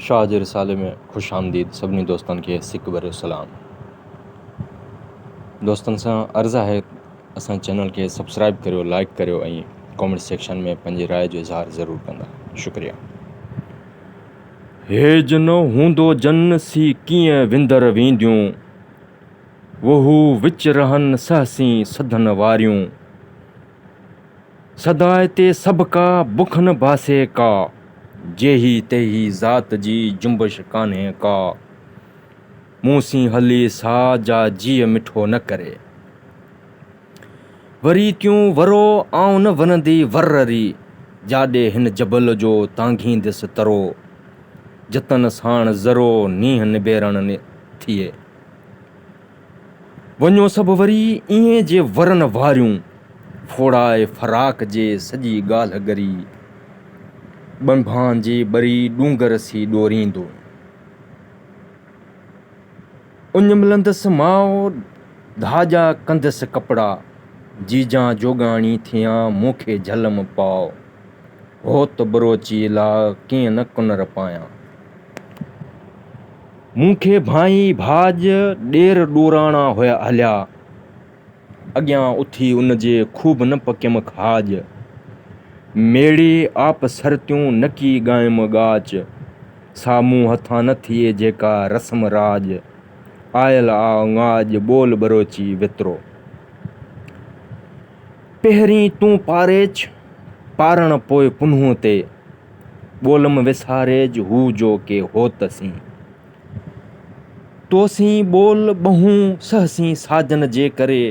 شاهه جي رسالي ۾ خوش آمديد سڀني دوستن کي سڪ ڀريو سلام. دوستن سان عرض آهي اسان چينل کي سبسڪرائب ڪريو لائڪ ڪريو ۽ ڪامينٽ سيڪشن ۾ پنهنجي راء جو اظهار ضرور ڪندا شڪريا. هيج نه هوندو جن سي ڪيئن وندر وينديون وهو وچ رهن سهسين سڌن واريون. سدائي تي سڀڪا، بک نه باسي ڪا. جيهي تيهي ذات جي، جنبش ڪانهي ڪا. مون سين هلي سا، جا جيء مٺو نه ڪري. وري تيون ورو، آئون نه ورندي ور ري. جاڏي هن جبل جو، تانگهيندس ترو. جتن ساڻ ذرو، نينهن نبيرڻ ٿئي. وڃو سڀ وري ائين جي ورن واريون، ڦوڙائي فراق جي سڄي ڳالهه ڳري، ٻنڀان جي ٻري ڏونگر سي ڏوريندو. اڃ ملندس ماء، ڌاڄا ڪندس ڪپڙا، جيجان جوڳاڻي ٿيان، مون کي جهلم پاء، هوت ٻروچي لاء ڪيئن نه ڪنر پايان. مون کي ڀانئي ڀاڄ ڏير ڏوراڻا هيا هليا، اڳيان اٿي ان جي خوب نه پڪيم کاڄ. ميڙي آپ سرتيون نڪي ڳايم ڳاچ، سا مون هٿان نه ٿئي جيڪا رسم راڄ. آيل آ اڱاڄ ٻول ٻروچي وترو. پهرين تون پاريچ، پارڻ پوء پنهون تي. ٻولم وساريج هو جو ڪي هوت سين. توسين ٻول ٻهون سهسين ساجن جي ڪري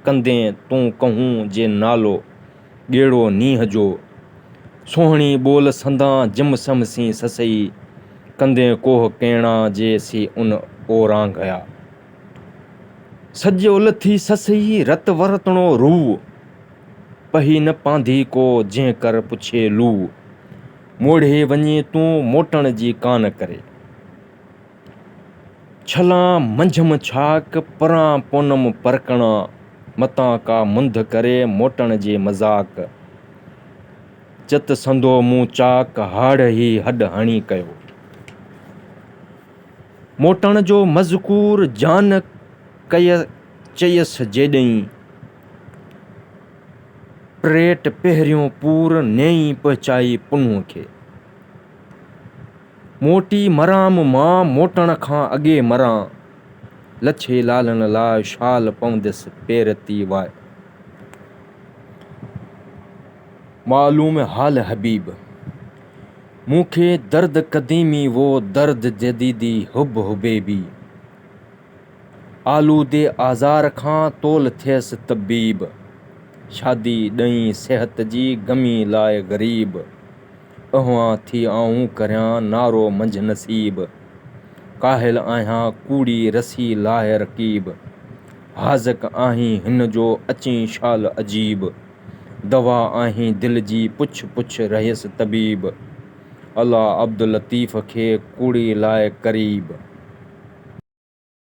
ڪندين تون ڪهون جي نالو ڳيڙو نينهن جو. سوهڻي ٻول سندان جم سمسين سسئي ڪندين ڪوهه ڪيڻا جي سي ان اورانگهيا. سڄ الٿي سسئي رت ورتڻو روء. پهي نه پانڌي ڪو جنهن ڪر پڇي لوء. موڙهي وڃي تون موٽڻ جي ڪانه ڪري. ڇلان منجهم ڇاڪ، پران پونم پرڪڻا، متان ڪا منڌ ڪري موٽڻ جي مذاق. چت سندو مون چاڪ، هاڙ هي هڏ هڻي ڪيو. موٽڻ جو مذڪور جان چيس جيڏئين. پريٽ پهريون پور نيئي پهچائي پنهونء کي. موٽي مرام مان موٽڻ کان اڳي مران. لڇي لالن لاء شال پوندس پير تي واء. معلوم حال حبيب. مون کي درد قديمي وو درد جديدي حب حبيبي. آلودي آزار کان تول ٿيس طبيب. شادي ڏئين صحت جي غمي لاء غريب. اهوان ٿي آئون ڪريان نعرو منجهه نصيب. ڪاهل آهيان ڪوڙي رسي لاهه رقيب. حاذق آهين هن جو اچين شال عجيب. دوا آهين دل جي پڇ پڇ رهيس طبيب. الله عبداللطيف کي ڪوڙي لاء قريب.